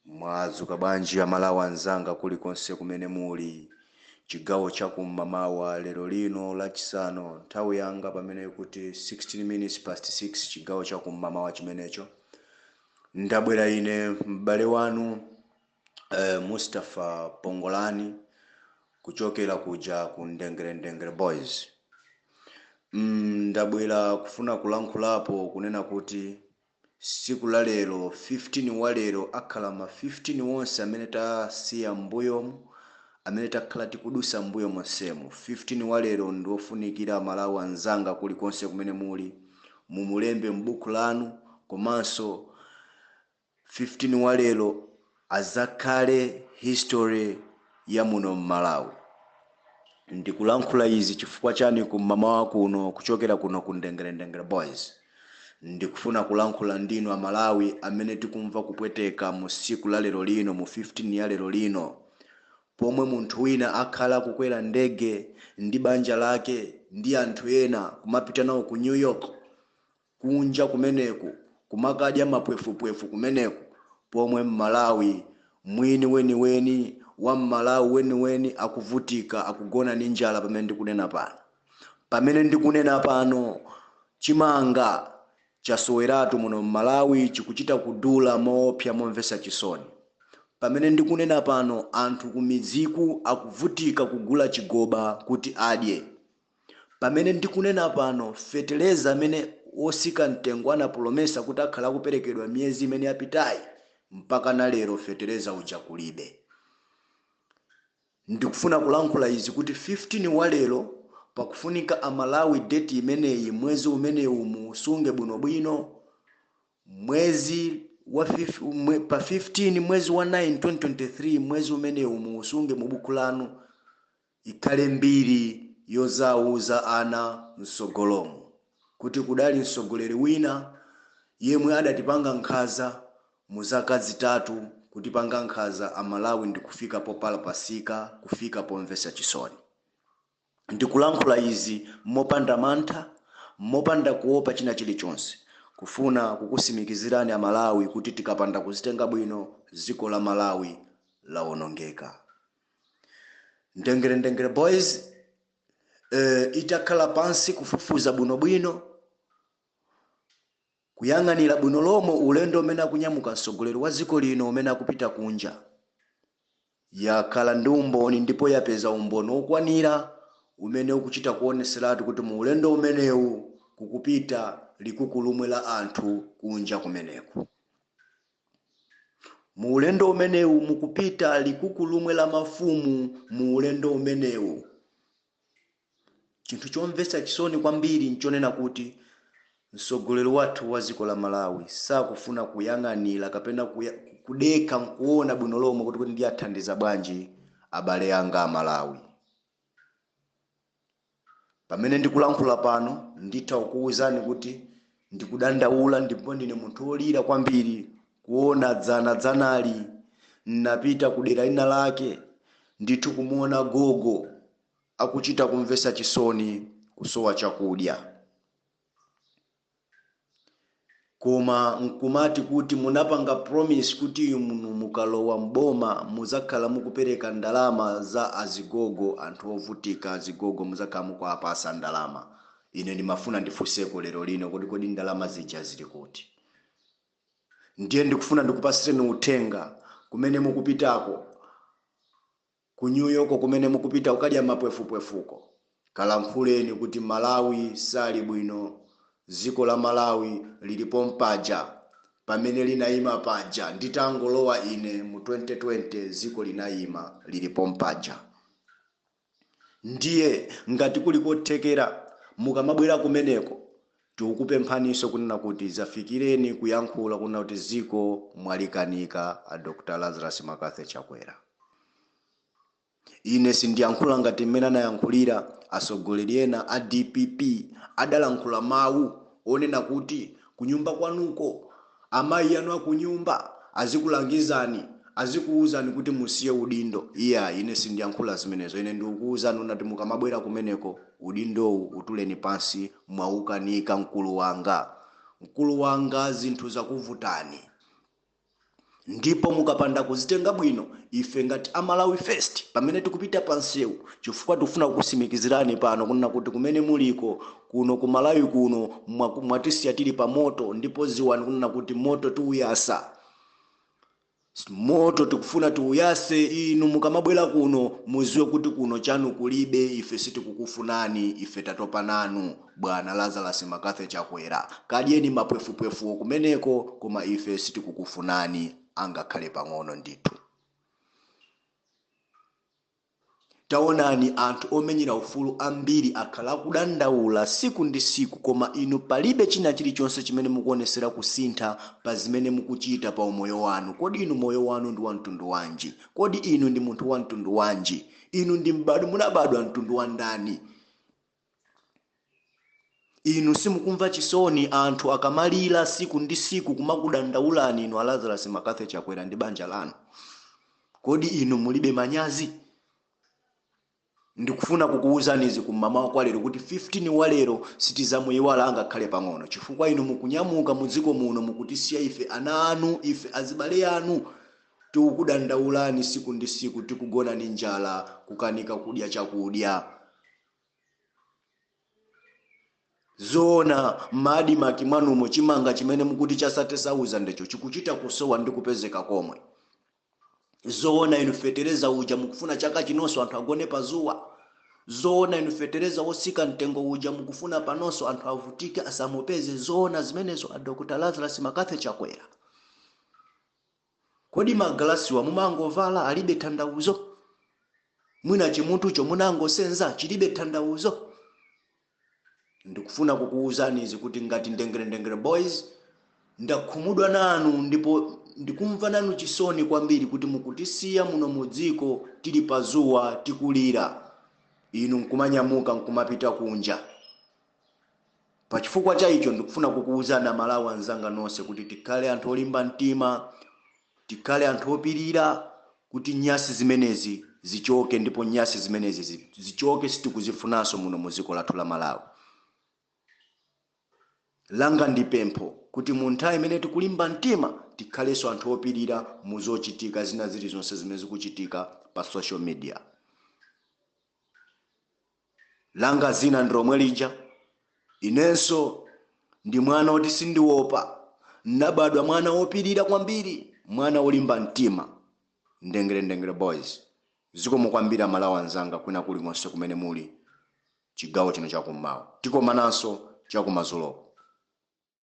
Mwadzuka bwanji Amalawi anzanga kulikonse kumene muli? Chigawo chakum'mamawa lero lino Lachisanu, nthawi yanga pamene kuti 16 minutes past 6, chigawo chakum'mamawa chimenecho. Ndabwera ine m'bale wanu Mustafa Pongolani kuchokera kuja ku Ndengere Ndengere Boys. Ndabwera kufuna kulankhulapo kunena kuti tsiku la lero, 15 wa lero, akhala ma 15 wonse amene tasiya m'mbuyomu, amene takhala tikudusa m'mbuyo monsemu. 15 wa lero ndi wofunikira Amalawi anzanga kulikonse kumene muli, mumulembe m'buku lanu, komanso 15 wa lero azakhale history ya muno m'Malawi. Ndikulankhula izi chifukwa chani kum'mamawa kuno kuchokera kuno ku Ndengere Ndengere Boys? Ndikufuna kulankhula ndinu Amalawi amene tikumva kupweteka mu tsiku la lero lino, mu 15 ya lero lino, pomwe munthu wina akhala kukwera ndege ndi banja lake ndi anthu ena kumapita nawo ku New York, kunja kumeneku kumakadya mapwefupwefu kumeneku, pomwe Mmalawi mwini weniweni wa Mmalawi weniweni akuvutika, akugona ndi njala pamene ndikunena pano. Pamene ndikunena pano, chimanga chasoweratu muno Mmalawi, chikuchita kudula moopsa momvetsa chisoni. Pamene ndikunena pano, anthu kumidziku akuvutika kugula chigoba kuti adye. Pamene ndikunena pano, feteleza amene wosika mtengo anapolomesa kuti akhala akuperekedwa miyezi imene yapitayi, mpaka na lero feteleza uja kulibe. Ndikufuna kulankhula izi kuti 15 wa lero pakufunika Amalawi date imeneyi, mwezi umenewu musunge bwinobwino, mwezi wa pa 15 mwezi wa 9 2023, mwezi umenewu muusunge mu buku lanu, ikhale mbiri yozauza ana msogolomo kuti kudali mtsogoleri wina yemwe adatipanga nkhanza mu zaka 3, kutipanga nkhanza Amalawi ndikufika popalapasika, kufika pomvetsa chisoni. Ndikulankhula izi mopanda mantha, mopanda kuopa china chilichonse, kufuna kukusimikizirani Amalawi kuti tikapanda kuzitenga bwino, dziko la Malawi lawonongeka. Ndengere Ndengere Boys itakhala pansi kufufuza bwinobwino, kuyang'anira bwino lomwe ulendo umene akunyamuka mtsogoleri wa dziko lino umene akupita kunja, yakhala ndi umboni ndipo yapeza umboni wokwanira umene ukuchita kuoneseratu kuti mu ulendo umenewu kukupita likukulumwe la anthu kunja kumeneku. Mu ulendo umenewu mukupita likukulumwe la mafumu mu ulendo umenewu. Chinthu chomvetsa chisoni kwambiri nchonena kuti mtsogoleri wathu wa dziko la Malawi sakufuna kuyang'anira kapena kudekha nkuona bwino lomwe kuti ndiye athandiza bwanji abale anga a Malawi. Pamene ndikulankhula pano, nditha kukuwuzani kuti ndikudandaula ndipo ndine munthu wolira kwambiri kuona dzana dzanali napita ku dera lina lake, ndithu kumuona gogo akuchita kumvetsa chisoni, kusowa chakudya, koma nkumati kuti munapanga promise kuti inu mukalowa mboma muzakhala mukupereka ndalama za azigogo, anthu ovutika, azigogo muzakhala mukuapasa ndalama. Ine ndimafuna ndifunseko lero lino kuti kodi ndalama zija zili kuti? Ndiye ndikufuna ndikupasireni uthenga kumene mukupitako ku New York, kumene mukupita kukadya mapwefupwefuko, kalankhuleni kuti Malawi sali bwino, dziko la Malawi lilipo mpaja pamene linayima paja nditangolowa ine mu 2020, dziko linayima lilipo mpaja. Ndiye ngati kuli kothekera, mukamabwera kumeneko tikukupemphaninso kunena kuti zafikireni kuyankhula kunena kuti dziko mwalikanika a Dr Lazarus McCarthy Chakwera. Ine sindiyankhula ngati mmene anayankhulira atsogoleri ena a DPP, adalankhula mawu onena kuti kunyumba kwanuko amayi anu akunyumba azikulangizani, azikuwuzani kuti musiye udindo. Iya, ine sindiyankhula zimenezo. Ine ndikukuwuzani unati mukamabwera kumeneko, udindowu utuleni pansi, mwaukanika mkulu wanga, mkulu wanga, zinthu zakuvutani. Ndipo mukapanda kuzitenga bwino, ife ngati Amalawi First, pamene tikupita pa msewu, chifukwa tikufuna kukusimikizirani pano kunena kuti kumene muliko kuno ku Malawi kuno mwatisiya tili pa moto, ndipo ziwani kunena kuti moto tiuyasa. Moto tikufuna tiuyase. Inu mukamabwera kuno muziwe kuti kuno chanu kulibe, ife sitikukufunani, ife tatopa nanu bwana Lazarus McCarthy Chakwera. Kadyeni mapwefupwefuwo kumeneko, koma ife sitikukufunani angakhale pang'ono ndithu. Taonani, anthu omenyera ufulu ambiri akhala akudandaula siku ndi siku, koma inu palibe china chilichonse chimene mukuonesera kusintha pa zimene mukuchita pa umoyo wanu. Kodi inu moyo wanu ndi wa mtundu wanji? Kodi inu ndi munthu wa mtundu wanji? Inu ndi m'bado, munabadwa mtundu wa ndani? Inu simukumva chisoni anthu akamalira siku ndi siku kumakudandaulani inu a Lazarus McCarthy Chakwera ndi banja lanu? Kodi inu mulibe manyazi? Ndikufuna kukuwuzani izi kum'mamawa kwa lero kuti 15 wa lero sitizamuyiwala angakhale pang'ono, chifukwa inu mukunyamuka mu dziko muno mukutisiya ife ana anu, ife azibale anu tikukudandaulani siku ndi siku, tikugona ndi njala, kukanika kudya chakudya. Zoona m'ma ADMARC mwanumo chimanga chimene mukuti cha 30,000 cho chikuchita kusowa ndi kupezeka komwe? Zoona inu fetereza uja mukufuna chaka chinonso anthu agone pa zuwa? Zoona inu fetereza wosika mtengo uja mukufuna panonso anthu avutike asamupeze? Zoona zimenezo a Dr. Lazarus McCarthy Chakwera? Kodi magalasiwa mumangovala alibe tanthauzo? Mwina chimutucho munangosenza chilibe tanthauzo? Ndikufuna kukuwuzani izi kuti ngati Ndengere Ndengere Boys ndakhumudwa nanu, ndipo ndikumva nanu chisoni kwambiri kuti mukutisiya muno mu dziko tili pa zuwa tikulira, inu nkumanyamuka nkumapita kunja. Pa chifukwa cha icho ndikufuna kukuwuzani Amalawi anzanga nonse kuti tikhale anthu olimba mtima, tikhale anthu opirira kuti nyasi zimenezi zichoke, ndipo nyasi zimenezi zichoke, sitikuzifunanso muno mu dziko lathu la Malawi. Langa ndi pempho kuti mu nthawi imene tikulimba mtima tikhalenso anthu opirira mu zochitika zina zilizonse zimene zikuchitika pa social media. Langa zina ndi lomwe lija, inenso ndi mwana oti sindiopa, ndinabadwa mwana wopirira kwambiri, mwana wolimba mtima. Ndengere Ndengere Boys, zikomo kwambiri Amalawi anzanga kwina kulikonse kumene muli chigawo chino chakummawa. Tikomananso chakumadzuloko.